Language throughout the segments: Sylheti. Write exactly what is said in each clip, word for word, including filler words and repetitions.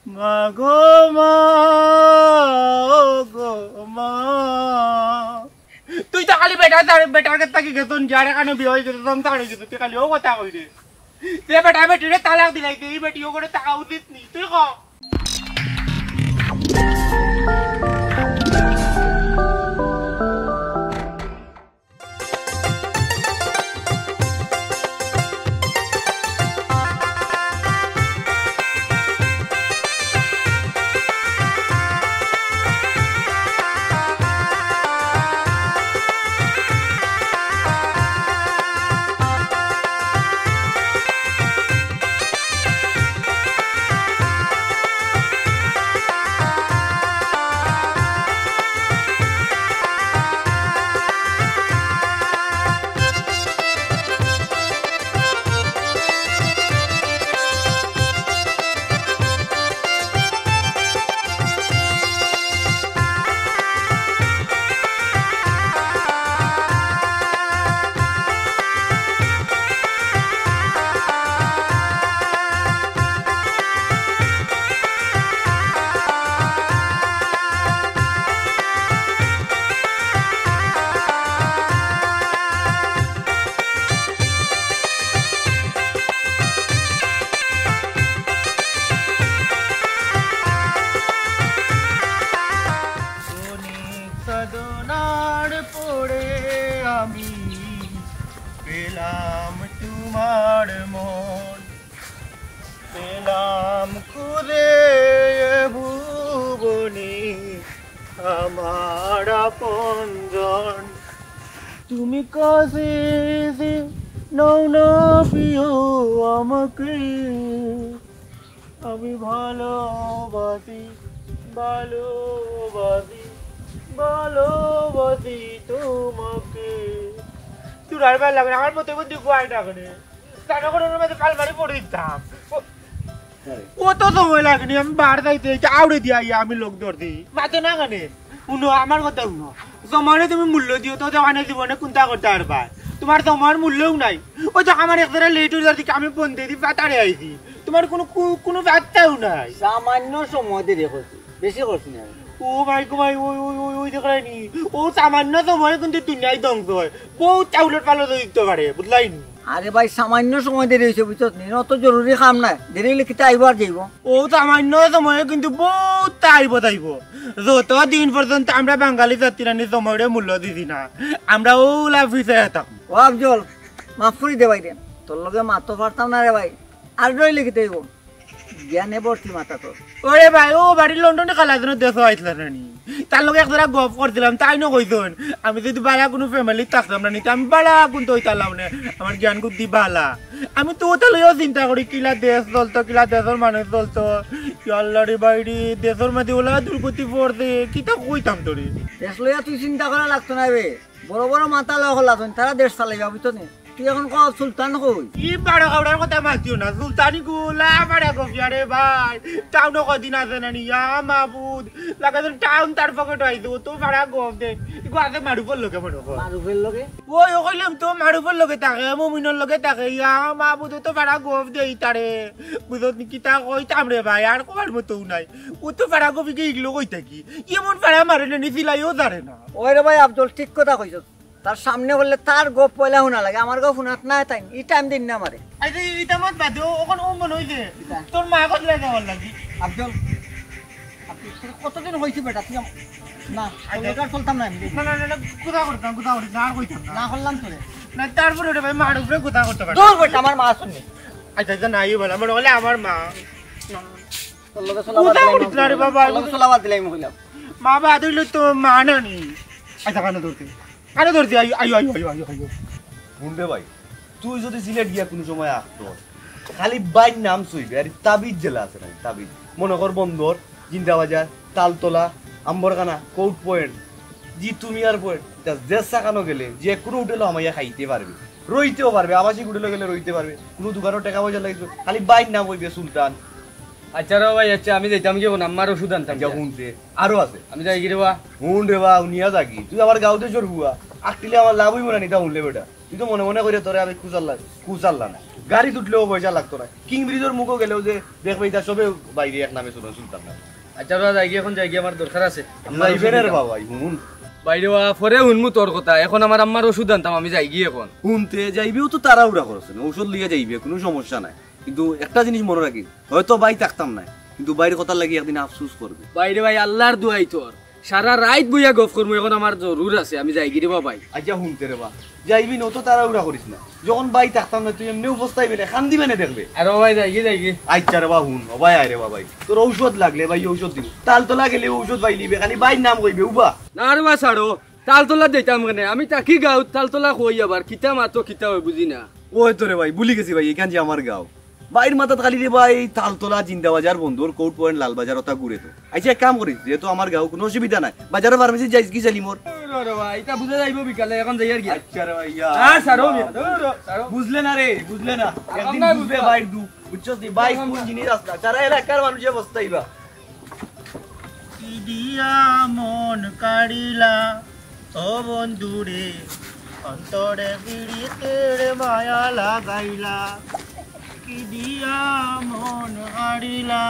মা গো মা, ও গো মা। তুই তো খালি বেটা, তার বেটার কাছ থাকি গেছন, যার এখানো বিয়া অই গেছে, সংসার অই গেছে, তুই খালি ও কথা কইরে। যে বেটা বেটিরে তালাক দিলাইছে, ই বেটি ও করে থাকা উচিত নি, তুই ক। অনেক সাধনার পরে আমি পেলাম তোমার মন, পেলাম খুঁজে এ ভুবনে আমার আপনজন। তুমি কাছে এসে নাও না প্রিয় আমাকে, আমি ভালোবাসি, ভালোবাসি, ভালোবাসি তোমাকে। তোর আর ভালো লাগে না, আমার মতো বুদ্ধি গুয়াই না কেনে। তার করে ওর মধ্যে কাল মারি পড়ে দিতাম। ও, ও তো সময় লাগেনি, আমি বার যাইতে, এটা আউড়ে দিয়া আইয়া আমি লোক ধর দিই। মাতো না কেনে? উনো, আমার কথা উনো। সময়রে তুমি মূল্য দিও, তো দোকানে জীবনে কোনটা করতে পারবা? তোমার সময়র মূল্যও নাই। ওই তো আমার এক জারা লেট অই যার দিকে আমি ফোন দিয়ে দিই, বাতারে আইছি। তোমার কোনো কু-, কোনো বার্তাও নাই। সামান্য সময় দেরি করছি, বেশি করছি না আমি। ও ভাই গো ভাই, ওই, ওই, ওই, ওই দেখলাইনি? ও সামান্য সময় কিন্তু দুনিয়াই ধ্বংস হয়। বউত চাউলর পালো দিতে পারে, বুঝলাইনি? আরে ভাই, সামান্য সময় দেরি হইছে, বুঝছত নি? অত জরুরি কাম নাই, দেরি হইলে কিতা আইবো আর যাইবো। ও সামান্য সময়ে কিন্তু বউত আইবো যাইবো। যত দিন পর্যন্ত আমরা বাঙালি জাতির আনি সময়রে মূল্য দিছি না, আমরা ওলা পিছে যেতাম। ও আফজল, মাফ করি দে ভাই রে, তোর লগে মাতো পারতাম না রে ভাই, আর রইলে কিতা অইবো? জ্ঞানে ভর্তি মাথা তোর। ওরে ভাই, ও বাড়ি লন্ডনে কালা যেন দেশো আইছলা না নি? তার লগে এক জারা গপ করছিলাম, তাইন কইছইন, আমি যদি বালা কুনু ফ্যামিলিত থাকতাম না নি, তে আমি বালা কুনু অইতাম না, আমার জ্ঞান বুদ্ধি বালা। আমি তো ওটা লইয়াও চিন্তা করি, কিলা দেশ চলতো, কিলা দেশর মানুষ চলতো। ইয়া আল্লাহ রে ভাই রে, দেশর মাঝে ওলা দুর্গতি পড়ছে, কিতা কইতাম তোরে? দেশ লইয়া তুই চিন্তা করা লাগতো না বে। বড় বড় মাথা লওয়া খোলা তুই, তারা দেশ চালাইবা, বুঝতো নি? তুই এখন ক সুলতান কই? ই বারো কাউরার কথা মাতিও না, সুলতানি গুলা বারো গফিয়া রে ভাই। টাউনো কদিন আছে না নি? ইয়া মাবুদ, লাগে যেন টাউন তার পকেট আইছে, ও তো বারো গফ দে। ইগো আছে মারুফর লগে মনে কর। মারুফর লগে? ওই, ও কইলাম তো মারুফর লগে থাকে, মুমিনর লগে থাকে। ইয়া মাবুদ, ও তো বারো গফ দে ইতারে। বুঝত নি কিতা কইতাম রে ভাই, আর কবার মতো নাই। ও তো বারো গফিকে ইগলো কই থাকি। এমন বারো মারে না নি, সিলাইও জানে না। ওই রে ভাই আফজল, ঠিক কথা কইছস। তার সামনে বললে তার গপ পয়লা হুনা লাগে, আমার গপ হুনাত না তাই, ই টাইম দিন না মারে। আরে ইটা মাত বাদে, ও অখন ও মনে হইছে কিতা? তোর মা গত লাগে আমার লাগি। আফজল, আফজল, তোর কতদিন হইছে বেটা, তুই আম-, না, তোর লগে আর চলতাম না আমি। না, না, না, না, কথা করতাম, কথা করতাম, আর কইতাম না। না করলাম তোরে। না, তারপরে ওরে ভাই, মার উপরে কথা করতে পারে। দূর বেটা, আমার মা শুননি। আচ্ছা, আচ্ছা, না, ইয়ে বলে, মনে হলে আমার মা। তোর লগে চলা বাদ কথা দিলাই করিস না রে বাবা। তোর লগে চলা বাদ দিলাই আমি কইলাম। মা বাদ হইলে তো মা না নি। আচ্ছা, কানে ধরতে। আরে ধর দি, আইও, আইও, আইও, আইও, আইও, আইও। হুন রে ভাই, তুই যদি সিলেট গিয়া কুনু সময় আখতস, খালি ভাইর নাম চইবে, আর তাবিজ যেলা আছে না, তাবিজ। মনে কর বন্দর, জিন্দাবাজার, তালতলা, আম্বরখানা, কোর্ট পয়েন্ট, জি তুমিয়ার পয়েন্ট, ইতা যে সাকানো গেলে, যে কুনু হোটেলো হামাইয়া খাইতে পারবে, রইতেও পারবে, আবাসিক হোটেলো গেলে রইতে পারবে, কুনু দোকানো টেকা পয়সা লাগবে, খালি ভাইর নাম অইবে সুলতান। আচ্ছা রে ভাই, আচ্ছা, আমি যাইতাম গি অখন, আম্মার ওষুধ আনতাম গিয়া। হুনতে, আরো আছে। আমি যাইগি রে বা। হুন রে বা, হুনিয়া যাগি। তুই আমার গাঁও দেশর ফুয়া, আটকিলে আমার লাভ অইবো না নি, ইতা হুনলে বেটা। তুই তো মনে মনে করিয়া তোরে আমি কুচাল্লা, কুচাল্লা না। গাড়িত উঠলেও পয়সা লাগতো না। কিং ব্রিজর মুখো গেলেও যে দেখবে ইতা সবে বাইরে এক নামে চলইন, চলতাম না। আচ্ছা রে বা, যাইগি অখন, যাইগি, আমার দরকার আছে। আম্মার ওষুধ দিতাম। যাইবে না রে বাবা, হুন। বাইরে বা, পরে হুনমু তোর কথা। অখন আমার আম্মার ওষুধ আনতাম, আমি যাইগি অখন। হুনতে যাইবেও তো তাড়াহুড়া করছ না, ঔষধ লইয়া যাইবে, কুনু সমস্যা নাই। কিন্তু একটা জিনিস মনো রাখিস, হয়তো বাই থাকতাম নায়, কিন্তু বাইর কথার লাগি একদিন আফসোস করবে। বাইরে ভাই, আল্লার দুয়াই তোর, সারা রাইত বইয়া গফ করমু, অখন আমার জরুর আছে, আমি যাইগি রে বা ভাই। আচ্ছা হুনতে রে বা, যাইবি না, অত তাড়াহুড়া করিস না। যখন বাই থাকতাম না, তুই এমনেউ পস্তাইবে না, কান্দিবে না দেখবে। আরে ও ভাই, যাইগি, যাইগি। আচ্ছা রে বা হুন, ও ভাই আয় রে বা ভাই, তোর ঔষধ লাগলে ভাই ঔষধ দিমু। তালতলা গেলে ঔষধ পাইলিবে, খালি বাইর নাম কইবে, উবা। না রে বা, ছাড়ো। তালতলা যাইতাম কেনে? আমি থাকি গাঁওত, তালতলা কই আবার? কিতা মাতো কিতা অয় বুঝি না। ওই তো রে ভাই, ভুলি গেছি ভাই, ইখান যে আমার গাঁও। বাইর মাথাত খালি রে ভাই, তালতলা, জিন্দাবাজার, বন্দর, কোর্ট পয়েন্ট, লালবাজার, ওটা ঘুরে তো। আচ্ছা, এক কাম করিস, যেহেতু আমার গাঁও, কুনু অসুবিধা নাই, বাজারো ফার্মেসি যাইস কি চালি মোর? ওরে বাবা, ইতা বুঝা যাইবো বিকালে, অখন যাইয়ার গিয়া। আচ্ছা রে ভাই, ইয়া। আর ছাড়ো মিয়া, ধরো, ছাড়ো। বুঝলে না রে, বুঝলে না। একদিন না বুঝবে বুঝবা। বাইর দুখ, বুঝছস নি? বাইর কোন জিনিস আছে না, সারা এলাকার মানুষে পস্তাইবা। কি দিয়া মন কাড়িলা, ও বন্ধুরে, অন্তরে পিরিতের মায়া লাগাইলা। কি দিয়া মন কাড়িলা,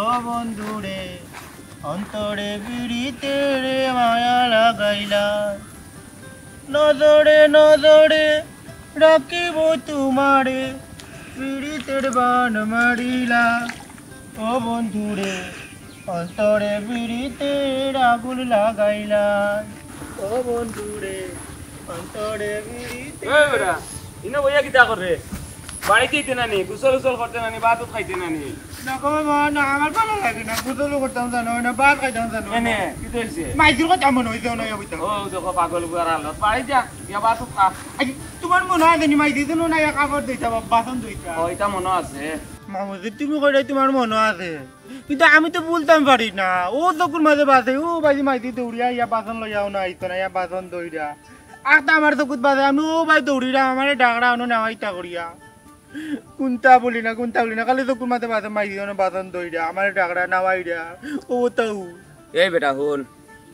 ও বন্ধুরে, অন্তরে পিরিতের মায়া লাগাইলা। নজরে নজরে রাখিব তোমারে, পিরিতের বান মারিলা। ও বন্ধুরে, অন্তরে পিরিতের আগুন লাগাইলা। ও বন্ধুরে, অন্তরে পিরিতের এই বেটা, ইনো বইয়া কিতা করে? বাড়িত যাইতে না নি? গোসল উসল করতে না নি? ভাত উত খাইতে না নি? না গো মামা, না, আমার ভালা লাগে না। গোসলও করতাম জানো না, ভাত খাইতাম জানো না। এনে, কিতা অইছে? মাইজির কথা মনো অইছে না, অইতা। ও, দেখো পাগল বুয়ার হালত। বাড়িত যা, গিয়া ভাত উত খা। আই, তোমার মনো আছে নি, মাইজি জানো না, এক কাপড় ধইতা, বা-, বাসন ধইতা? ও, ইতা মনো আছে। মামুজি, তুমি কইরায় তোমার মনো আছে। কিন্তু আমি তো ভুলতাম পারি না। ও চকুর মাঝে বাজে, ও বাজি মাইজি দৌড়িয়া ইয়া বাসন লইয়াও না আইতো না, ইয়া বাসন ধইরা। আর তো আমার চকুত বাজে, আমি ও বাই দৌড়িরা, আমারে ডাকরা, অনো নেওয়া ইতা করিয়া। কুন্তা বলি না, কুন্তা বলি না, খালি চকুর মাঝে বাজে, মাইজি অনো বাসন ধইরা, আমারে ডাকরা, নেওয়াইরা। ও তাও। এই বেটা হুন,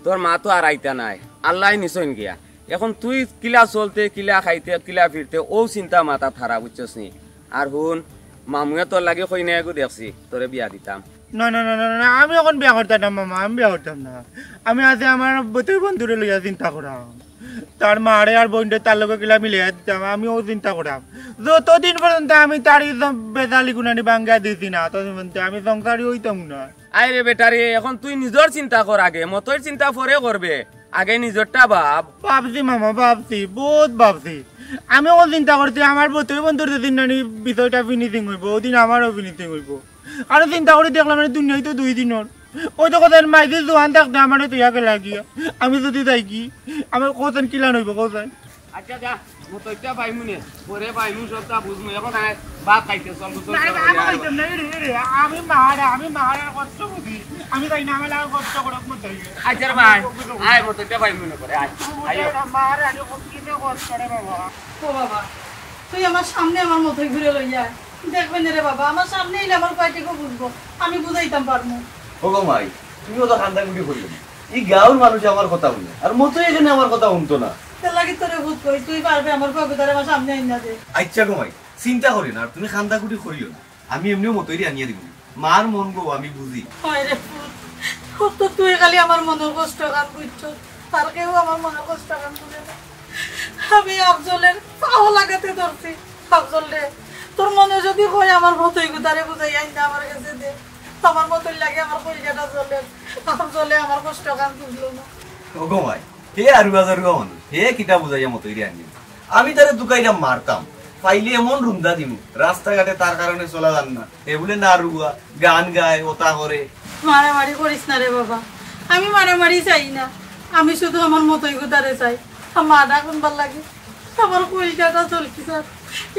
তোর মা তো আর আইতা নায়, আল্লায় নিছইন গিয়া। অখন তুই কিলা চলতে, কিলা খাইতে, কিলা ফিরতে, ও চিন্তা মাথাত হারা, বুঝছস নি? আর হুন, মামুয়ে তোর লাগি কইনা এগু দেখছি, তোরে বিয়া দিতাম। না, না, না, না, না, আমি অখন বিয়া করতাম না মামা, আমি বিয়া করতাম না। আমি আছি আমার বতই বন্ধুরে লইয়া চিন্তা করাম। তার মারে আর বইনরে তার লগে কিলা মিলাইয়া দিতাম, আমি ও চিন্তা করাম। যতদিন পর্যন্ত আমি তার ই সব বেজালি গুনানি ভাঙ্গিয়া দিছি না, ততদিন পর্যন্ত আমি সংসারী অইতাম না। আরে বেটা রে, অখন তুই নিজর চিন্তা কর আগে, মতইর চিন্তা পরে করবে, আগে নিজরটা ভাব। ভাবছি মামা, ভাবছি, বউত ভাবছি। আমি অখন চিন্তা করছি, আমার বতই বন্ধুর যেদিন নানি বিষয়টা finishing অইবো, ওদিন আমারও finishing অইবো। আর চিন্তা করি দেখলাম, মানে, দুনিয়াই তো দুই দিনর। ওই তো কথা, মাইজি জোয়ান থাকতে আমারে তো ইয়াকে লাগিয়া। আমি যদি যাইগি, আমার কতন কিলান অইবো, কতন? আচ্ছা, যা, মতইটা পাইমু নে, পরে পাইমু, সবটা বুঝমু। অখন আয়, ভাত খাইতে চল, গোসল না, টোসল না, আমি করিয়া আয়। খাইতাম না, এরে, এরে, আমি মারে, আমি মারে কষ্ট বুঝি। আমি যাই না, আমার আর কষ্ট করক মতই। আচ্ছা রে ভাই, আয়, মতইটা পাইমু নে পরে, আয়। আইও। মারে, আমি কষ্ট করে বাবা। ও বাবা, তুই আমার সামনে আমার মতই ঘুরে লইয়া আয়। দেখবে না রে বাবা, আমার সামনে আইলে আমার কয়টিকে বুঝবো, আমি বুঝাইতাম পারমু। ও গো মাই, তুমি অত কান্দাকুটি করিও না। ই গাঁওর মানুষ আমার কথা হুনে, আর মতই এখানে আমার কথা হুনতো না। তার লাগি তোরে বুঝ কই, তুই পারবে আমার কবিতারে আমার সামনে আইনা দে। আচ্ছা গো মাই, চিন্তা করিও না, আর তুমি কান্দাকুটি করিও না। আমি এমনেউ মতইরে আনিয়া দিমু। মার মন গো, আমি বুঝি। হায় রে পুত, কত তুই খালি আমার মনর কষ্ট গান বুঝছস, আর কেউ আমার মনর কষ্ট গান বুঝে না। আমি আফজলের পাও লাগাতে ধরছি। আফজল রে, তোর মনে যদি কয় আমার মতই গুতারে বুঝাই আইন না আমার গেছে দে, আমার মতই লাগে আমার কলিজাটা জ্বলের। আফজলে আমার কষ্ট গান বুঝলো না। ও গো মাই, হে আরুয়া জারুয়া মানুষ, হে কিতা বুঝাইয়া মতইরে আনিয়া? আমি তারে তুকাইয়া মারতাম, পাইলে এমন রুন্দা দিমু, রাস্তাঘাটে তার কারণে চলা যার না। হে বুলে নারুয়া, গান গায়, ওতা করে। মারামারি করিস না রে বাবা, আমি মারামারি চাই না, আমি শুধু আমার মতই গুতারে চাই। আমার মা ডাকবার লাগে, আমার কলিজাটা চলকি স্যার,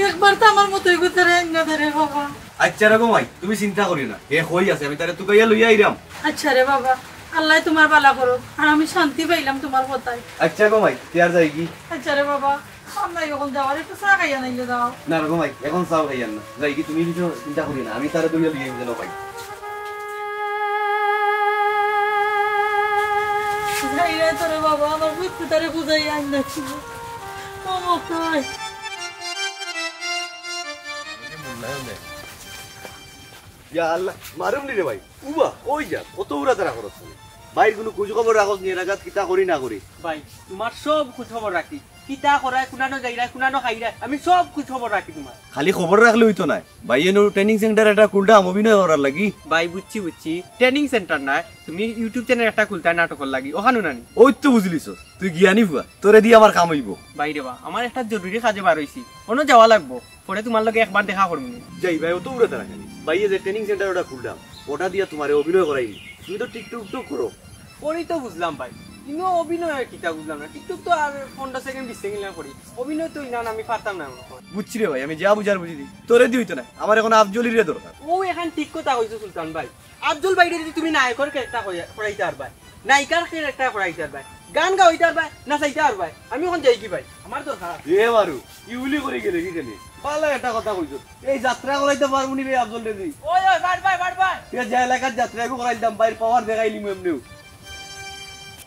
একবার তো আমার মতই গুতারে আইনা দে রে বাবা। আচ্ছা রে গো মাই, তুমি চিন্তা করিও না, হে কই আছে, আমি তারে তুকাইয়া লইয়া আইরাম। আচ্ছা রে বাবা, আল্লায় তোমার বালা করো, আর আমি শান্তি পাইলাম তোমার কথায়। আচ্ছা গো মাই, তে আর যাইগি? আচ্ছা রে বাবা, আমরা এখন যাওয়ার একটু চা খাইয়া নাইলে যাও। না রে গো মাই, এখন চাও খাইয়ার না, যাইগি, তুমি কিছু চিন্তা করিও না, আমি তারে ধরিয়া লইয়া আইমু যেন পাই। তোরে বাবা, আমার পুত তারে বুঝাই আন না ছিল। ও মতই। ইয়া আল্লাহ, মারুম নি রে ভাই। উবা, কই যা? কত উড়া তারা খরচ করে। ভাইর কুনু খোঁজ খবর রাখছ নি, এলাকাত কিতা করি না করি? ভাই, তুমার সব খোঁজ খবর রাখি। কিতা করায়, কুনানো যাইরায়, কুনানো খাইরায়, আমি সব খোঁজ খবর রাখি তুমার। খালি খবর রাখলে অইতো নায়। ভাই, এনো training center একটা খুলতাম অভিনয় করার লাগি। ভাই, বুঝছি, বুঝছি। Training center নায়, তুমি YouTube channel একটা খুলতায় নাটকর লাগি, অখান নানি? অউ তো বুঝলিছস, তুই জ্ঞানী ফুয়া, তোরে দি আমার কাম অইবো। ভাই রে বা, আমার একটা জরুরি কাজে বার অইছি, অনো যাওয়া লাগবো, পরে তুমার লগে একবার দেখা করমু নে। যাই ভাই, অত উড়া তারা খালি। ভাই, এই যে training center ওটা খুললাম, ওটা দিয়া তুমারে অভিনয় করাইমু। তুমি তো TikTok টিকটক করো। করি তো বুঝলাম ভাই, কিন্তু অভিনয় কিতা বুঝলাম না। TikTok তো আর পনেরো second, বিশ second লাগে করি, অভিনয় তো ইনান আমি পারতাম না মনে হয়। বুঝছি রে ভাই, আমি যা বুঝার বুঝি দি, তোরে দি অইতো নায়, আমার অখন আফজলিরে দরকার। অউ অখান ঠিক কথা কইছো সুলতান ভাই, আফজল ভাইরে যদি তুমি নায়কর character করাইতায় পারবায়, নায়িকার character করাইতায় পারবায়, গান গাওয়াইতায় পারবায়, নাচাইতায় পারবায়, আমি অখন যাইগি ভাই, আমার দরকার। এ বারু, ইউলি করি গেলে কি জানি? ভালা একটা কথা কইছো। এই যাত্রা করাইতায় পারমু নি রে আফজলরে দি? ওই, ওই, বার, বার, বার, বার। ঠিক আছে, যে এলাকার যাত্রা একটু করাইতাম, ভাইর power দেখাইলিমু এমনেউ।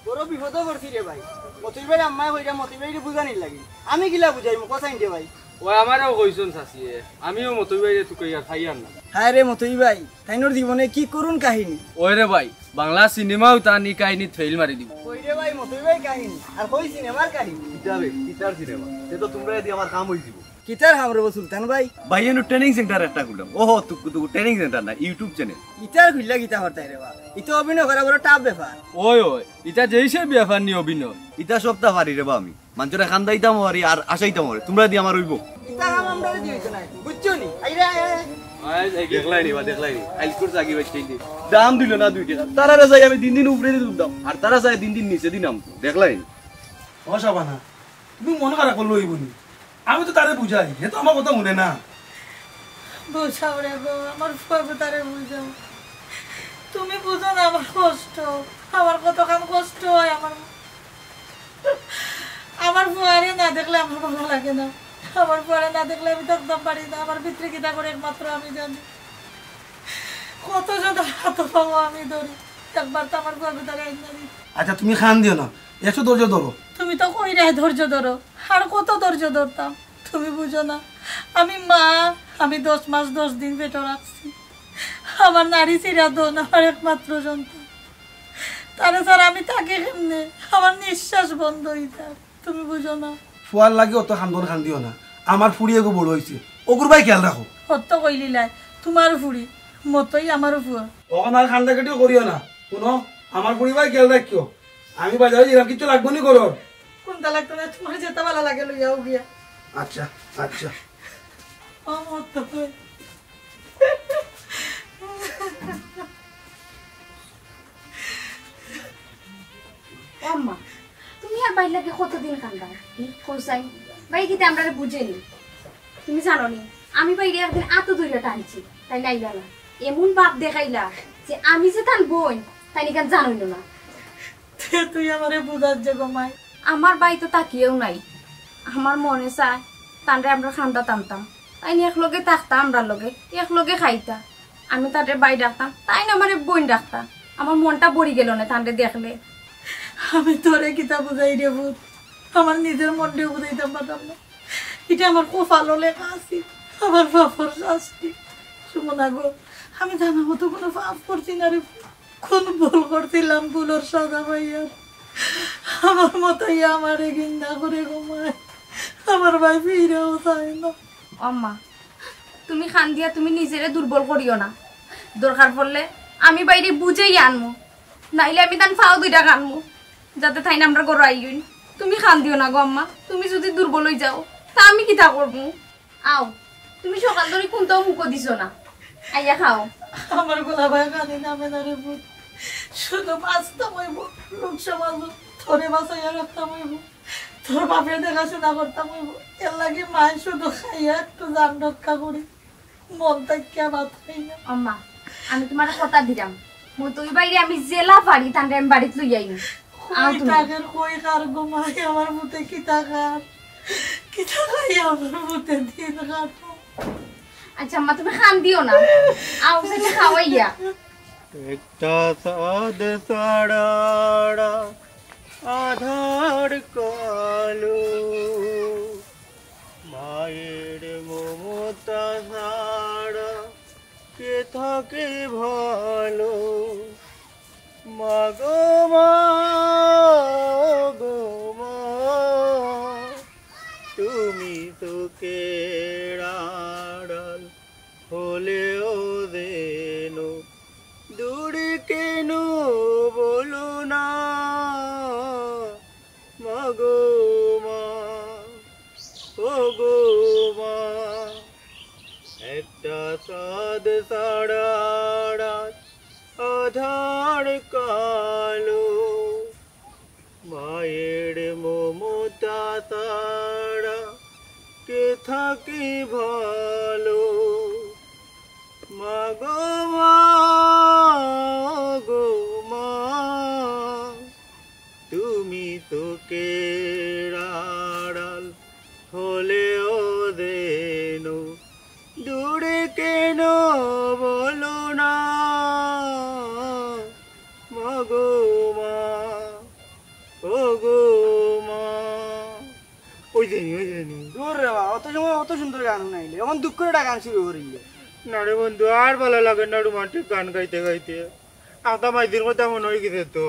বড় বিপদো পড়ছি রে ভাই। মতই ভাইর আম্মায় কইরা মতই ভাইরে বুঝানির লাগি। আমি কিলা বুঝাইমু, কও চাইন রে ভাই। ও আমারেও কইছইন চাচিয়ে, আমিও মতই ভাইরে তুকাইয়া থাইয়ার না। হায় রে মতই ভাই, তাইনর জীবনে কি করুণ কাহিনী। ওই রে ভাই, বাংলা সিনেমাও তান ই কাহিনীত fail মারি দিবো। কই রে ভাই মতই ভাইর কাহিনী, আর কই সিনেমার কাহিনী। কিতা বে, কিতার সিনেমা? তে তো তুমরারে দি আমার কাম অইযিবো। কিতার কাম রে বা সুলতান ভাই? ভাই, এনো training center একটা খুললাম। ওহো, তুকু তুকু training center না, YouTube channel। ইতার খুললা কিতা করতায় রে বা? ইতা অভিনয় করা বড় tough ব্যাপার। ওই, ওই, ইতা যেইসে ব্যাপার নি অভিনয়। ইতা সবতা পারি রে বা আমি। মানষরে কান্দাইতামও পারি আর হাসাইতামও পারি। তুমরারে দি আমার অইবো। ইতা কাম আমরারে দি অইতো নায়। বুঝছো নি? আইরে, আয়, আয়, আয়। আয়, আয়, দেখলায় নি বা, দেখলায় নি। আইজকুর চাগি বাইচ্চা ইন্দি। দাম দিলো না দুই টেকা। তারারে চাই আমি দিন দিন উপরেদি তুলতাম। আর তারা চায় দিন দিন নিচেদি নামতাম। দেখলায় নি? ও শাবানা, তুমি মন খারাপ করলে অইবো নি? আমি তো তারে বুঝাই, হে তো আমার কথা হুনে না। বুঝাও রে গো, আমার ফুয়াগু তারে বুঝাও। তুমি বুঝো না আমার কষ্ট, আমার কতখান কষ্ট অয় আমার। আমার ফুয়ারে না দেখলে আমার ভালা লাগে না, আমার ফুয়ারে না দেখলে আমি থাকতাম পারি না। আমার ভিতরে কিতা করে একমাত্র আমি জানি। কত যত হাত পাও আমি ধরি, একবার তো আমার ফুয়াগু তারে আইনা দিত। আচ্ছা, তুমি কান্দিও না, একটু ধৈর্য ধরো। তুমি তো কইরায় ধৈর্য ধরো, আর কত ধৈর্য ধরতাম? তুমি বুঝো না, আমি মা, আমি দশ মাস দশ দিন পেটো রাখছি। আমার নাড়ি ছিড়া ধন, আমার একমাত্র সন্তান। তারে ছাড়া আমি থাকি কেমনে? আমার নিঃশ্বাস বন্ধ অইযার। তুমি বুঝো না। ফুয়ার লাগি অত কান্দন কান্দিও না, আমার ফুড়ি এগু বড় অইছে, অগুর বায় খেয়াল রাখো। অত কইলিলায়, তুমার ফুড়ি, মতই আমারও ফুয়া। অখন আর কান্দাকাটিও করিও না, হুনো, আমার ফুড়ি বায় খেয়াল রাখিও। আমি বাজারো যাইরাম, কিচ্ছু লাগবো নি ঘরর। কুনতা লাগতো না, তুমার যেতা ভালা লাগে লইয়া আও গিয়া। আচ্ছা, আচ্ছা। ও মতই। ও আম্মা, তুমি আর ভাইর লাগি কতদিন কান্দাও? হুম, কও চাইন। ভাই কিতা আমরারে বুঝে নি? তুমি জানো নি, আমি ভাইরে একদিন আতো ধরিয়া টানছি, তাইন আইলা না। এমন ভাব দেখাইলা যে আমি যে তান বইন, তাইন ইখান জানইন না। তে তুই আমারে বুঝাস যে গো মাই। আমার ভাই তো থাকিয়াও নাই। আমার মনে চায়, তানরে আমরা কান্দাত আনতাম। তাইন একলগে থাকতা আমরার লগে, একলগে খাইতা। আমি তানরে ভাই ডাকতাম, তাইন আমারে বইন ডাকতা। আমার মনটা ভরি গেলো না তানরে দেখলে। আমি তোরে কিতা বুঝাই রে পুত, আমার নিজর মনটাও বুঝাইতাম পারতাম না। ইটা আমার কপালো লেখা আছিল, আমার পাপর শাস্তি। সুমনা গো, আমি জানা মতো কুনু পাপ করছি না রে পুত। কুন ভুল করছিলাম, ভুলর সাজা পাইয়ার আমার মতই আমারে ঘিন্না করে গো মাই। আমার ভাই ফিরেও চায় না। ও আম্মা, তুমি কান্দিয়া তুমি নিজরে দুর্বল করিও না। দরকার পড়লে আমি ভাইরে বুঝাইয়া আনমু, নাইলে আমি তান পাও ধরিয়া কানমু, যাতে তাইন আমরার ঘরো আইন। তুমি কান্দিও না গো আম্মা, তুমি যুদি দুর্বল অইযাও, তা আমি কিতা করমু? আও, তুমি সকাল ধরি কুনতাও মুখো দিছো না, আইয়া খাও। আমার গলা বায় পানি নামে না রে পুত, শুধু বাঁচতাম অইবো, লোক সমাজো তোরে বাঁচাইয়া রাখতাম অইবো। তোর বাপের দেখাশোনা করতাম অইবো, এরলাগি মাই শুধু খাইয়া একটু জান রক্ষা করি, মন থাকিয়া ভাত খাই না। আম্মা, আমি তুমারে কথা দিরাম, মতই ভাইরে আমি যেলা পারি তানরে আমি বাড়িত লইয়া আইমু। আও কই তুমি। থাকের, কই খার গো মাই, আমার পুতে কিতা খার, কিতা খাই আমার পুতে দিন খার। আচ্ছা আম্মা, তুমি কান্দিও না, আও সেটা খাওয়াইয়া। একটা সাদ সাড়াড়া। আধার কালো, মায়ের মমতা ছাড়া কে থাকে ভালো? মা গো মা, ও গো মা, তুমি চোখের আড়াল হলেও যেন দূরে কেন বলো না? মা গো মা, ও গো মা, একটা চাঁদ ছাড়া রাত আধার কালো, মায়ের মমতা ছাড়া কে থাকে ভালো? মা গো মা, গো মা, তুমি চোখের আড়াল হলেও যেন দূরে কেন বলো না? মা গো মা, ও গো মা। ওই দেনি, ওই দেনি। দূর রে বা, অত সময় অত সুন্দর গান হুনাইলে, এখন দুঃখ করে একটা গান শুরু করিলে। না রে বন্ধু, আর ভালা লাগে না রোমান্টিক গান গাইতে গাইতে। আতা মাইদির কথা মনো অইগেছে তো।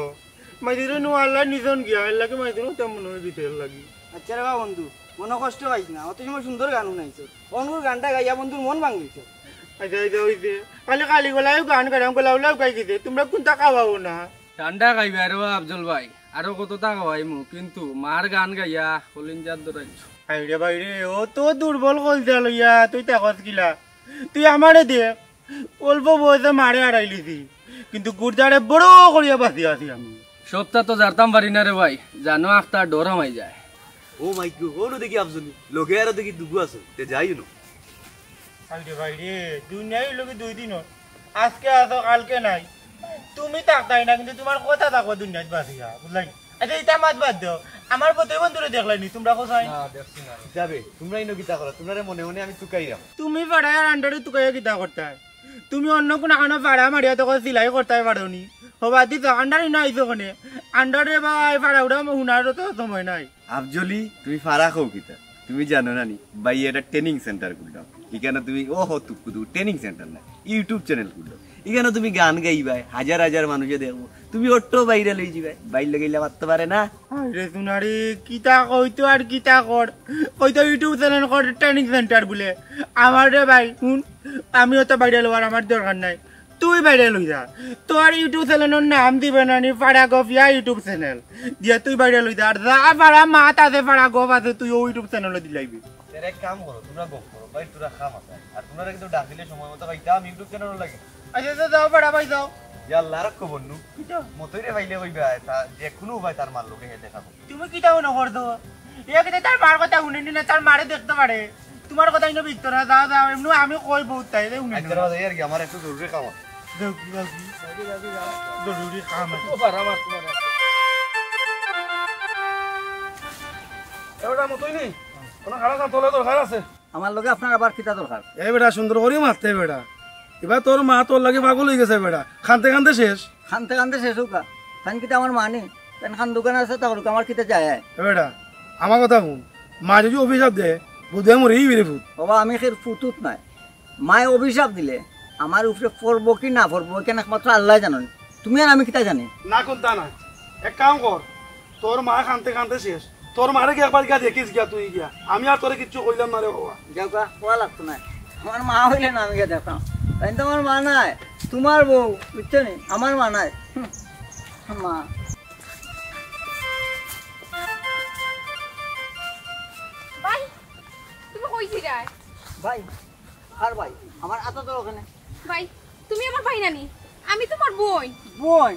মাইদিরে নু আল্লাহ নিজন গিয়া, এর লাগি মাইদির কথা মনো অইগেছে এর লাগি। আচ্ছা রে বা বন্ধু, মনো কষ্ট পাইস না, অত সময় সুন্দর গান হুনাইছো। অনকুর গানটা গাইয়া বন্ধুর মন ভাঙিলিছো। আচ্ছা, আচ্ছা, অইছে। খালি খালি গলায়ও গান গাইরাম, গলা উলাও গাই গেছে। তুমরা কুনতা খাওয়াও না? ঠান্ডা খাইবা রে বা আফজল ভাই, আরো কততা খাওয়াইমু, কিন্তু মার গান গাইয়া কলিঞ্জাত ধরাইছো। হায়রে বাইরে, ও তো দুর্বল কলজা লইয়া তুই থাকস কিলা? তুই আমারে দেখ, অল্প বয়সে মারে হারাইলিছি, কিন্তু গুর্দারে বড় করিয়া বাঁচিয়া আছি আমি। সবতা তো জারতাম পারি না রে ভাই, জানো আখতা ডর হামাই যায়। ও মাই গো, অনো দেখি আফজলি, লগে আরো দেখি দুগু আছে, তে যাই নু। হায়রে বাইরে, দুনিয়ার লগে দুই দিন অর, আজকে আছো কালকে নাই। তুমি থাকতায় না, কিন্তু তুমার কথা থাকবো দুনিয়াত বাঁচিয়া, বুঝলায় নি? আচ্ছা, ইতা মাত বাদ দেও, আমার বন্ধু বন্ধুরে দেখলায় নি তুমরা কোথায়? না, দেখছি না। যাবে, তুমরা ইনো কিতা করো? তুমরারে মনে মনে আমি তুকাইরাম। তুমি ফাড়ায় আর আন্ডারে তুকাইয়া কিতা করতায়? তুমি অন্য কুনু আখানো ফাড়া মারিয়া তখন সিলাই করতায় পারো নি। হবা দিছ, আন্ডার ইনো আইছো কেনে? আন্ডারে ভাই ফাড়া উড়া হুনারও তো সময় নাই। আফজলি, তুমি ফাড়া কও কিতা? তুমি জানো না নি? ভাই, এটা training center খুললাম। ইখানো তুমি, ও হো, তুক্কু তুকু training center না, YouTube channel খুললাম। ইখানো তুমি গান গাইবায়, হাজার হাজার মানুষে দেখবো, তুমি অটো viral অইযিবায়। ভাইর লগে ইলা মাততে পারে না? আরে সোনারি, কিতা কইতো আর কিতা কর, কইতো YouTube channel কর, training center বুলে। আমার রে ভাই, হুন, আমিও তো viral অওয়ার আমার দরকার নাই। তুই viral অইযা, তোর YouTube channelর নাম দিবে না নি ফাড়া গফিয়া YouTube channel। দিয়া তুই viral অইযা, আর যা ফাড়া মাত আছে, ফাড়া গফ আছে, তুই ও YouTube channelও দিলাইবি। তে এক কাম করো, তুমরা গফ করো, ভাই, তুমরা কাম আছে। আর তুমরারে কিন্তু ডাকিলে সময় মতো পাইতাম YouTube channelর লাগি। আচ্ছা, আচ্ছা, যাও ফাড়া ভাই, যাও। ইয়া আল্লাহ, রাখো বন্ধু। কিতা? মতইরে পাইলে কইবা, তা যে কুনু উপায় তার মার লগে হে দেখা করো। তুমি কিতা মনো করছো? এ কিতা তার মার কথা হুনেনি না, তার মারে দেখতে পারে। তুমার কথা ইনো ভিতরে না, যাও, যাও, এমনে আমি কই বউত তাই, রে হুনে আচ্ছা, না। বাবা, যাই আর কি, আমার একটু জরুরি কাম আছে। যাও, যাও, যাও। জরুরি কাম আছে। ও বাবা, আমার তোমার আছে। এ বেটা, মতই নি? কোনো খারাপ না, তোলে দরকার আছে। আমার লগে আপনার আবার কিতা দরকার? এ বেটা, সুন্দর করি মাততে বেটা। এবার তোর মা তোর লাগি পাগল অইগেছে বেটা, কানতে কানতে শেষ। কানতে কানতে শেষ অউক্কা। তাইন কিতা আমার মা নি? তাইন কান্দুক্কা না তা করুক্কা, আমার কিতা যায় আয়? এ বেটা, আমার কথা হুন, মা যদি অভিশাপ দেয়, বুধে মরি ইবিরে ফুত। বাবা, আমি খের ফুতুত নাই। মায় অভিশাপ দিলে আমার উপরে পড়বো কি না পড়বো, ইখান একমাত্র আল্লায় জানইন। তুমি আর আমি কিতা জানি? না, কুনতা না। এক কাম কর, তোর মা কানতে কানতে শেষ। তোর মারে গিয়া একবার গিয়া দেখিস গিয়া তুই গিয়া। আমি আর তোরে কিচ্ছু কইলাম না রে বাবা। যাউক্কা, কওয়া লাগতো নায়। আমার মা অইলে না আমি গিয়া দেখতাম। তাইন তো আমার মা নায়, তুমার বউ, বুঝছো নি? আমার মা নায়। হুম, মা। ভাই, তুমি কই যাইরায়? ভাই, আর ভাই, আমার আতো তো ওখানে। ভাই, তুমি আমার ভাই নানি, আমি তুমার বইন। বইন?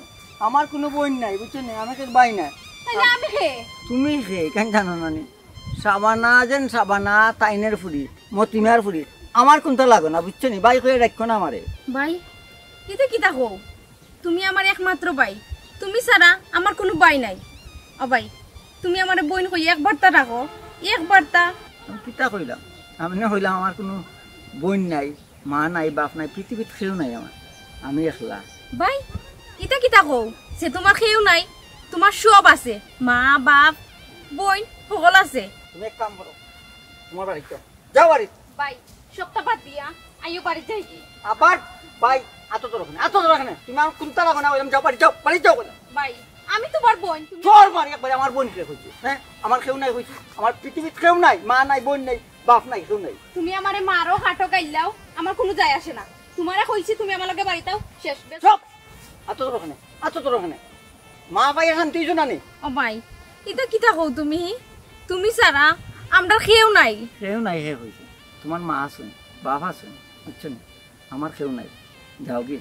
আমার কুনু বইন নাই, বুঝছো নি? আমি কেউর ভাই নাই। তাইলে আমি কে? তুমি কে? কেন জানো না নি? শাবানা যেন শাবানা, তাইনের ফুড়ি, মতিমার ফুড়ি। আমার কুনতা লাগে না, বুঝছো নি? ভাই কইয়া ডাকিও না আমারে। ভাই, ইতা কিতা কও? তুমি আমার একমাত্র ভাই, তুমি ছাড়া আমার কুনু ভাই নাই। ও ভাই, তুমি আমারে বইন কইয়া একবারতা ডাকো, একবারতা। আমি কিতা কইলাম? আমি না কইলাম আমার কুনু বইন নাই, মা নাই, বাপ নাই, পৃথিবীত কেউ নাই আমার, আমি একলা। ভাই, ইতা কিতা কও যে তুমার কেউ নাই? তোমার সব আছে, মা, বাপ, বইন, হকল আছে। তুমি এক কাম করো, তোমার বাড়িত যাও, যাও বাড়িত। ভাই, সবটা বাদ দিয়া আইও বাড়িত যাইগি। আবার ভাই, আতো ধরো কেনে, আতো ধরো কেনে, তুমি আমার কুন্তা লাগো না, ওইরকম যাও বাড়িত, যাও বাড়িত, যাও। ভাই, আমি তোমার বইন, তুমি তোর বাড়ি একবারে আমার বইন কে কইছি, হ্যাঁ? আমার কেউ নাই কইছি, আমার পৃথিবীত কেউ নাই, মা নাই, বইন নাই, বাপ নাই, কেউ নাই। তুমি আমারে মারো, কাটো, গাইল্লাও, আমার কুনু যায় আসে না। তোমারে কইছি তুমি আমার লগে বাড়িত আও, শেষ। চুপ! আতো ধরো কেনে, আতো ধরো কেনে। মা ভাই এখান তুই না নি? ও ভাই, ইতা কিতা কও তুমি? তুমি ছাড়া আমরার কেউ নাই। কেউ নাই, হে কইছে। তোমার মা আছইন, বাপ আছইন, বুঝছো নি? আমার কেউ নাই। যাওগি,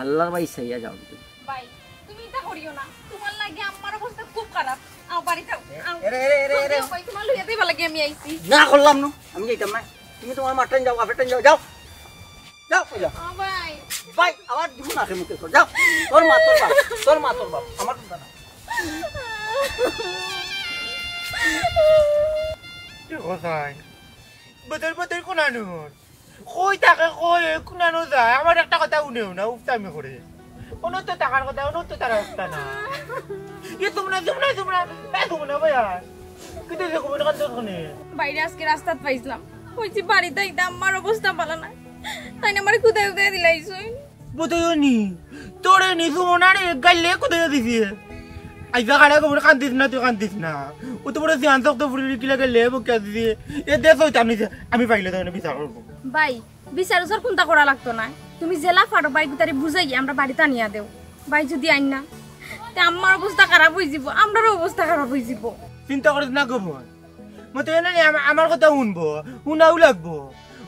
আল্লার বায় চাইয়া যাওগি তুমি। ভাই, তুমি ইতা করিও না। তোমার লাগি আমার অবস্থা খুব খারাপ। আও বাড়িত আও, আও। এরে, এরে, এরে, এরে। জলদি আও ভাই, তোমার লইয়া যাইবার লাগি আমি আইছি। না করলাম না, আমি যাইতাম না। তুমি তোমার মার টাইন যাও, বাপের টাইন যাও, যাও। যাও, কই যাও? ও ভাই। ভাই, আমার দিব না, মুখে কর, যাও। তোর মা, তোর বাপ, তোর মা, তোর বাপ, আমার কুন্তা না। কি কোথায়? বদল বদল কোন আনুর? কই থাকে, কই, কোন আনো যায়? আমার একটা কথা উনেও না, উফতামি করে। অনন্ত থাকার কথা, অনন্ত তারা উফতা না। এ তোমরা, তোমরা, তোমরা, এ তোমরা ভাই আর। কিন্তু যে খবর কান তো শুনে। বাইরে আজকে রাস্তাত পাইছিলাম। কইছি বাড়িত আইতাম, আমার অবস্থা ভালা না। তাই না আমারে কুদাই উদাই দিলাইছইন। বুঝাইও নি। তোরে নি সুমনারে গাইলে কুদাই দিছি। আইজা কারে খবর কান্দিস না, তুই কান্দিস না। ও তো বড় ধ্যান শক্ত ফুরি কিলা গাইলে বকে দিছি। এ দেশ হইতাম নি যে আমি পাইলে তাহলে বিচার করবো। ভাই, বিচার উচার কুন্তা করা লাগতো না। তুমি যেলা পারো ভাই গুতারে বুঝাই আমরা বাড়িত আনিয়া দেও। ভাই যদি আইন না, তে আমার অবস্থা খারাপ হই যাব, আমরারও অবস্থা খারাপ হই যাব। চিন্তা করিস না গো বোন, মতে না নি, আমা-, আমার কথা শুনবো, শুনাও লাগবো।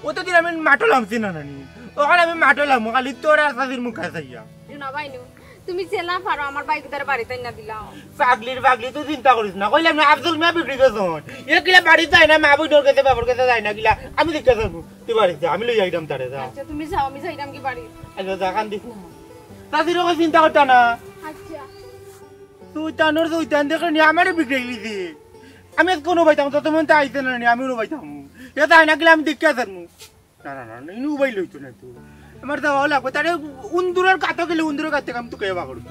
অতদিন আমি মাঠো লামছি না নানি, ওখানে আমি মাঠো লামো, খালি তোর আর চাচির মুখে চাইয়া। না ভাই নু, তুমি যেলা পারো আমার ভাই গুতারে বাড়িত আনিয়া দিলাও। পাগলির পাগলি, তুই চিন্তা করিস না, কইলাম না আব্দুল মিয়া বিগড়ি গেছইন। এ কিলা বাড়িত যায় না, মা বইনর গেছে, বাবার গেছে যায় না কিলা, আমি দেখতে যাবো। তুই বাড়িত যা, আমি লই যাইতাম তারে, যা। আচ্ছা, তুমি যাও, আমি যাইতাম কি বাড়ি? আচ্ছা, যা, কান্দিস না। তাদের ওকে চিন্তা করতা না। আচ্ছা। তুই তানোর তুই তান দেখে নি, আমারে বিগড়ে গেলি। আমি আজ কোনো বাইতাম, যত মন তা আইতে না নি, আমি উনো বাইতাম। এ তাই না গেলে আমি দেখে আসলাম। না, না, না, না, ইনু উবাই লইতো না তো। আমার যাওয়া লাগবে, তারে উন্দুরের গাতো গেলে উন্দুরের গাত থেকে আমি তোকে এবার করবো।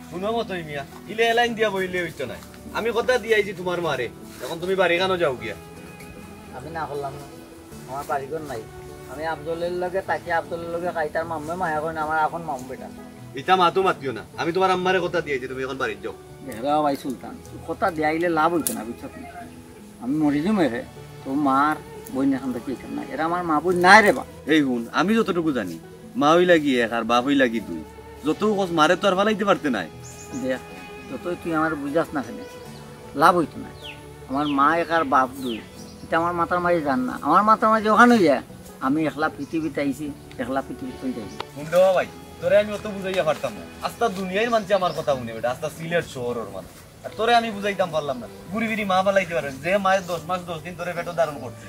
শুনো মতো মিয়া, ইলে এলাইন দিয়া বইলে হইতো না। আমি কথা দিয়ে আইছি তোমার মারে, এখন তুমি বাড়ি কানো যাও গিয়া। আমি না করলাম না। আমার বাড়িঘর নাই। আমি আফজলের লগে থাকি, আফজলের লগে খাই, তার মাম্মে মায়া করে না, আমার আপন মামু বেটা। ইতা মাতো মাতিও না, আমি তোমার আম্মারে কথা দিয়েছি, তুমি এখন বাড়িত যাও। দেখরা ভাই সুলতান, কথা দিয়া আইলে লাভ হইতো না, বুঝছো তুমি? আমি মরি যাম রে, তো মার বইন এখান থেকে এখান নাই, এরা আমার মা বইন নাই রে বা। এই হুন, আমি যতটুকু জানি, মা হই লাগি এক আর বাপ হই লাগি দুই, যত কস মারে তো আর ফালাইতে পারতে নাই। দেখ, যতই তুই আমার বুঝাস না কেন, লাভ হইতো না। আমার মা এক আর বাপ দুই, এটা আমার মাথার মাঝে যার না। আমার মাথার মাঝে ওখানে যায়, আমি একলা পৃথিবীত আইছি, একলা পৃথিবীত চলে যাইছি। হুন রে ভাই, তোরে আমি অত বুঝাইয়া পারতাম না। আস্তা দুনিয়ার মানষে আমার কথা হুনে বেটা, আস্তা সিলেট শহরর মানুষ। আর তোরে আমি বুঝাইতাম পারলাম না। ঘুরি ফিরি মা ফালাইতে পারে, যে মায়ের দশ মাস দশ দিন তোরে পেটো ধারণ করছে।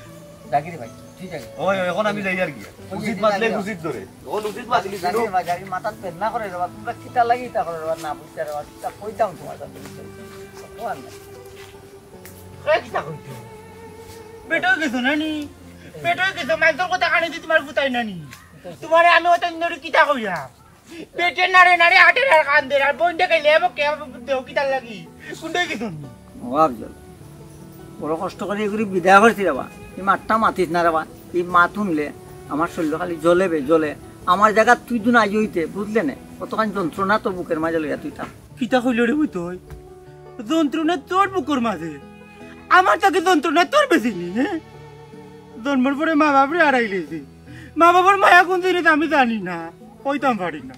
জাকির ভাই, ঠিক আছে। ওই, ওই, এখন আমি যাই আর কি। ওই যে উচিত মাতলে জাকির ভাই। উচিত ধরে। এখন উচিত মাতলি জাকির ভাই, জাকির মাথাত বেদনা করে রে বাবা, তোমরা কিতা লাগি ইতা করে রে বাবা, না বুঝতে রে বাবা, কিতা কইতাম তোমার সাথে। কোয়ার না। এ কিতা কইতো? পেটো গেছো না নি? পেটো গেছো, মাইনষর কথা কানে দি তোমার ফুতাই না নি? তোমারে আমি অত দিন ধরে কিতা কইয়া? পেটে নাড়ে নাড়ে আটের আর কান্দের আর বইন দেখাইলে এবার কে দেও কিতার লাগি? কোনটাই কিছু নেই। ও আফজল, বড় কষ্ট করে এগুলি বিদায় করছি রে বা। এই মাতটা মাতিস না রে বা। এই মাত শুনলে আমার শরীর খালি জ্বলে বে, জ্বলে। আমার জায়গা তুই দুন আই হইতে, বুঝলে নে? কতখান যন্ত্রণা তোর বুকের মাঝে লইয়া তুই থাক। কিতা কইল রে বুই তুই? যন্ত্রণা তোর বুকের মাঝে? আমার তাকে যন্ত্রণা তোর বেশি নি, হ্যাঁ? জন্মর পরে মা বাপরে হারাইলেছি। মা বাবার মায়া কোন জিনিস আমি জানি না, কইতাম পারি না।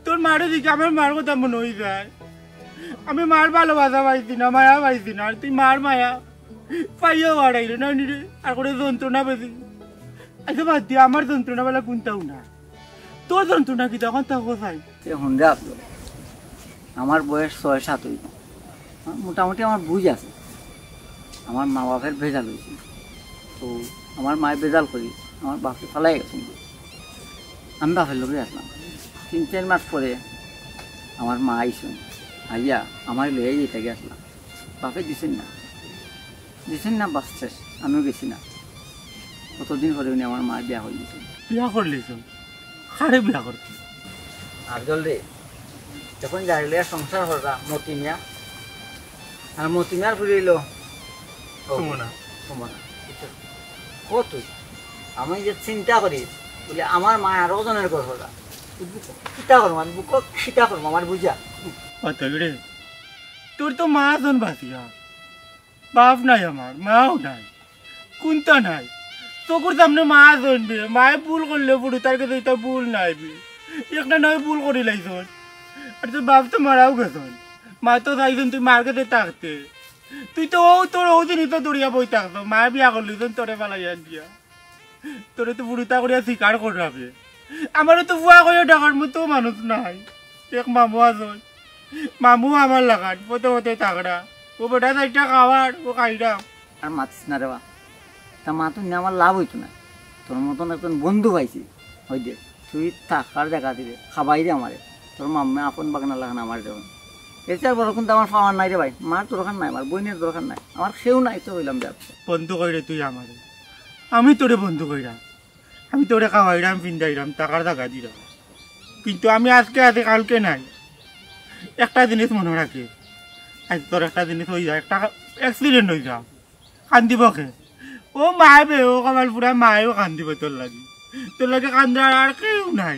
তোর মারে দেখি আমার মার কথা মনে হয়ে যায়। আমি মার ভালোবাসা পাইছি না, মায়া পাইছি না, আর তুই মার মায়া পাইয়াও হারাইলে না নি রে, আর করে যন্ত্রণা বেশি। আচ্ছা বাদ দিয়ে আমার যন্ত্রণা বেলা কোনটাও না, তোর যন্ত্রণা কি তখন তা কোথায়? এ হুন রে আফজল, আমার বয়স ছয় সাত হইব, মোটামুটি আমার বুঝ আছে। আমার মা বাপের ভেজাল হয়েছে, তো আমার মায়ে ভেজাল করি আমার বাপকে ফালাই গেছেন। আমি বাপের লগে আসলাম। তিন চার মাস পরে আমার মা আইসুন, আইয়া আমার লইয়া যেতে গেছিলাম। বাপে দিছেন না, দিছেন না, বাস শেষ, আমিও গেছি না। কতদিন পরে উনি আমার মায়ের বিয়া করে দিয়েছেন। বিয়া করলিস? কারে বিয়া করতে? আফজল রে, এখন যারে লইয়া সংসার কররা মতি মিয়া, আর মতি মিয়ার ফুড়ি অইলো সুমনা। সুমনা। বুঝছো? ও তুই, আমি যে চিন্তা করি, বুলে আমার মায় আরো জনর ঘর কররা। তুই বুকো কিতা করমু, আমি বুকো কিতা করমু, আমার বুঝা। ও তুই রে, তোর তো মা জন বাঁচিয়া, বাপ নাই আমার, মাও নাই, কুন্তা নাই। চকুর সামনে মা জন বে, মায়ে ভুল করলে ফুড়িতার গেছে ইতা ভুল নায় বে। একটা নায় ভুল করিলাইছইন। আর তোর বাপ তো মারাও গেছইন। মা তো চাইছইন তুই মার গেছে থাকতে। তুই তো অউ তোর অউ দিনউ তো দৌড়িয়া বই থাকতো। মায়ে বিয়া করলিছইন তোরে ফালাইয়া দিয়া। তোরে তো ফুড়িতা করিয়া শিকার কররা বে। আমারে তো ফুয়া কইয়া ডাকার মতো মানুষ নাই। এক মামু আছইন। মামু আমার লাখান, পথে পথে থাকরা। ও বেটা চাইরটা খাওয়ার, ও খাইরাম। আর মাতিস না রে বা। তা মাতুন না, আমার লাভ অইতো না। তোর মতন একজন বন্ধু পাইছি। অউ দে, তুই থাকার জাগা দিবে, খাবাইরে আমারে। তোর মামে আপন বাগনা লাখান আমারে দেওয়া। এর চেয়ে আর বড় কুন্তা আমার পাওয়ার নাই রে ভাই। মার দরকার নাই, আমার বইনের দরকার নাই, আমার কেউ নাই তো অইলাম ব্যবসা। বন্ধু কইরে তুই আমারে, আমি তোরে বন্ধু কইরাম। আমি তোরে খাওয়াইরাম, ফিন্দাইরাম, থাকার জাগা দিরাম। কিন্তু আমি আজকে আছি, কালকে নাই। একটা জিনিস মনো রাখিস, আইজ তোর একটা জিনিস অই যায়, একটা accident অই যায়, কান্দিবো কে? ও মায় বে, ও কপাল পুড়া মায়ও কান্দিবো তোর লাগি। তোর লাগি কান্দরার আর কেউ নাই।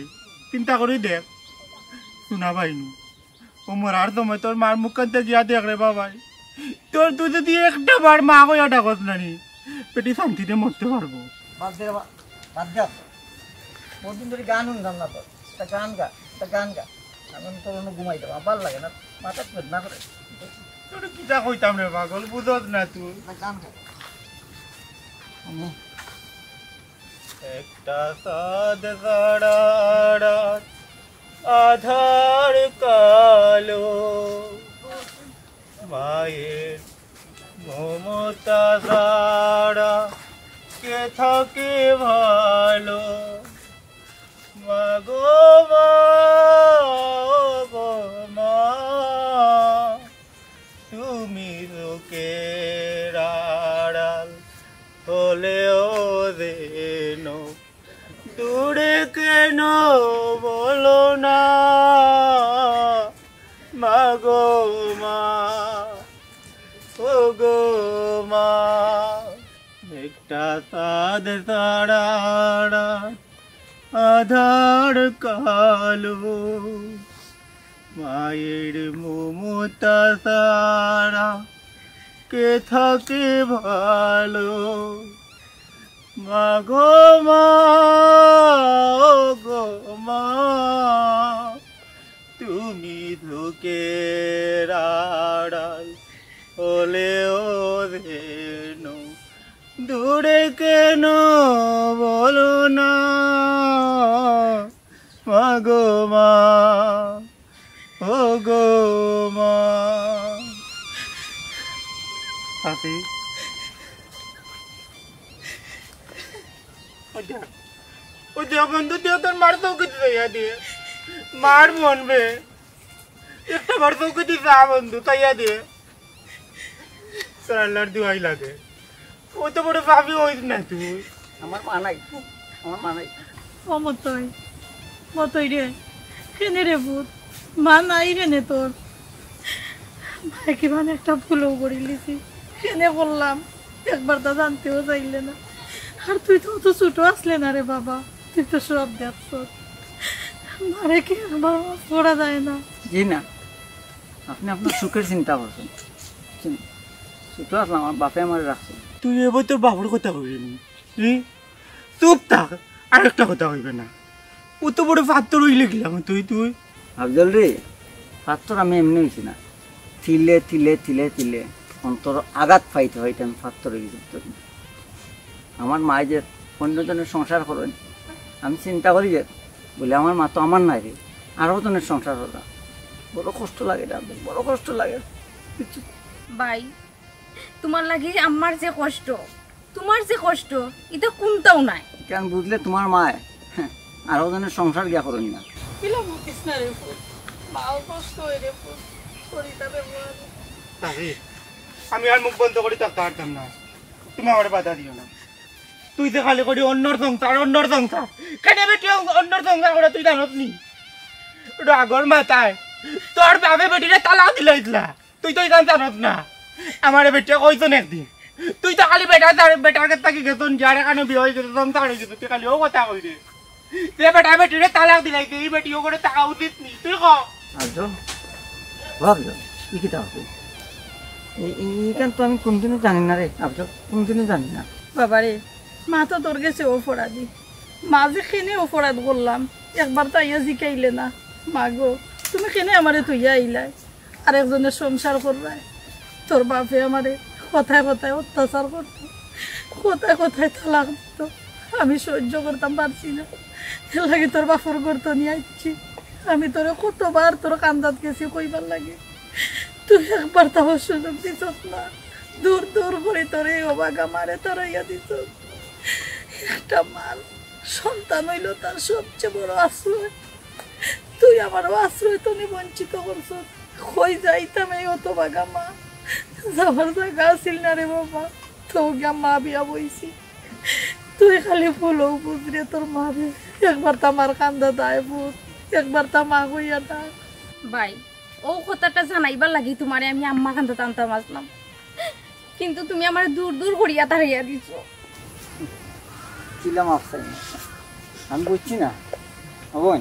চিন্তা করি দেখ, হুনা ভাইনু। ও মরার সময় তোর মার মুখখান চাইয়া দেখ রে বাবাই। তোর তুই যদি একটা বার মা কইয়া ডাকস না নি, বেটি শান্তিতে মরতে পারবো। বাদ দে রে বা-, বাদ দে। বহুত দিন ধরি গান হুনলাম না তোর। একটা গান গা, একটা গান গা। আমি তোর অনো ঘুমাই দেবো, আমার ভালা লাগে না, মাথা বেদনা করে। তোরে কিতা কইতাম রে পাগল, বুঝস না তুই। একটা গান গা। একটা চাঁদ ছাড়া রাত আধার কালো, মায়ের মমতা ছাড়া কে থাকে ভালো? মা গো মা, ও গো মা, তুমি চোখের আড়াল হলেও যেন দূরে কেন বলো না, মা গো মা, ও গো মা। একটা চাঁদ ছাড়া রাত আধার কালো, মায়ের মমতা ছাড়া কে থাকে ভালো? মা গো মা, ও গো মা, তুমি চোখের আড়াল হলেও যেন দূরে কেন বলো না, মা গো মা, ও গো মা। চাচি, ওই দেখ, ওই দেখ বন্ধু, তুই তোর মার চউখে চাইয়া দে। মার মন বে। একটা বার চউখে দি চা বন্ধু, চাইয়া দে। তোর আল্লাহর দোয়াই লাগে। অত বড় পাপী অইস না তুই। আমার মা নাই, আমার মা নাই। ও মতই, মতই রে, কেনে রে পুত? মা নাই কেনে তোর? মায়ে কিমান একটা ভুলও করিলিছি, কেনে করলাম, একবার তা জানতেও চাইলে না। আর তুই তো অত ছোট আছলে না রে বাবা, তুই তো সব দেখছস। মারে কি একবার মাফ করা যায় না? জি না, আপনি আপনার সুখের চিন্তা করছেন। বুঝছেন? ছোট আছলাম, আমার বাপে আমারে রাখছে। তুই এবার তোর বাবার কথা কইবি নি? তুই চুপ থাক, আর একটা কথা কইবে না। অত বড় পাত্থর অইলে গেলাম তুই, তুই। আফজল রে, পাত্থর আমি এমনে অইছি না, তিলে তিলে তিলে তিলে অন্তর আঘাত পাইতে পাইতে আমি পাত্থর অই গেছি। আমার মায়ে যে অন্যজনের সংসার করেন, আমি চিন্তা করি যে, বলে, আমার মা তো আমার নাই রে, আরো জনের সংসার করা, বড় কষ্ট লাগে রে, বড় কষ্ট লাগে। বুঝছো? ভাই, তোমার লাগি আমার যে কষ্ট, তোমার যে কষ্ট, ইটা কুন্তাও নাই। কেন বুঝলে তোমার মায়, হ্যাঁ, আরো জনের সংসার গিয়া করেন না। বিলা মুতিস না রে পুত, মাও কষ্ট অয় রে পুত, করি তবে বল। আমি আর মুখ বন্ধ করি থাকতে পারতাম না, তুমি আমারে বাধা দিও না। তুই যে খালি করি অন্যর সংসার, অন্যর সংসার। কেনে বেটি অন-, অন্যর সংসার করে তুই জানস নি? রাগর মাথায় তোর বাপে বেটিরে তালাক দিলাইছলা, তুই তো ইখান জানস না। আমারে বেটিয়ে কইছইন একদিন, তুই তো খালি বেটা তার, বেটার কাছ থাকি গেছইন, যার এখানো বিয়া অই গেছে, সংসার অই গেছে, তুই খালি অউ কথা কইরে। যে বেটা বেটিরে তালাক দিলাইছে, ই বেটি অউ ঘরো থাকা উচিত নি, তুই ক। আফজল, ও আফজল, ই কিতা অইছে? ই, ই, ইখান তো আমি কুনুদিনও জানি না রে, আফজল, কুনুদিনও জানি না। বাবারে, মা তো তোর গেছে অপরাধী। মা যে কেনে অপরাধ করলাম, একবার তো আইয়া জিকাইলে না। মা গো, তুমি কেনে আমারে থইয়া আইলায়? আরেকজনের সংসার করবায়। তোর বাপে আমারে কথায় কথায় অত্যাচার করতো, কথায় কথায় তালাক দিতো। আমি সহ্য করতাম পারছি না, এর লাগি তোর বাপর ঘর থনে আইছি। আমি তোরে কতবার তোর কান্দাত গেছি কইবার লাগি, তুই একবার তাও সুযোগ দিছস না। দূর দূর করি তোরে অভাগা মারে তাড়াইয়া দিছস। একটা মার সন্তান অইলো তার সবচেয়ে বড় আশ্রয়। তুই আমারে আশ্রয় থনে বঞ্চিত করছস। কই যাইতাম এই হতভাগা মা? যাওয়ার জাগা আছিল না রে বাবা। তো গিয়া মা বিয়া বইছি। তুই খালি ভুল অউ বুঝরে তোর মারে। একবার তা মার কান্দাত আয় পুত, একবার তা মা কইয়া ডাক। ভাই, অউ কথাটা জানাইবার লাগি তুমারে আমি আম্মার কান্দাত আনতাম আছলাম, কিন্তু তুমি আমারে দূর দূর করিয়া তাড়াইয়া দিছো। কিলা মাফ চাই না? আমি বুঝছি না, ও বোন,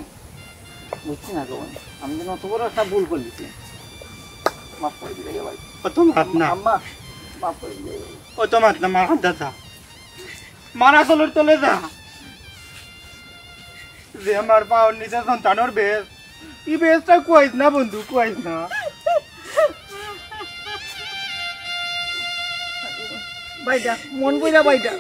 বুঝছি না গো বোন। আমি যেন অত বড় একটা ভুল করলিছি। মাফ করি দিলাইও ভাই। অত মাত না। আম্মা, মাফ করি দিলাইও ভাই। অত মাত না, মার কান্দাত যা। মার আচলর তলে যা। যে মার পাওর নিচে সন্তানর বেশ, ই বেশটা খুয়াইস না বন্ধু, খুয়াইস না। বাইটা, মন বইলা বাইটা।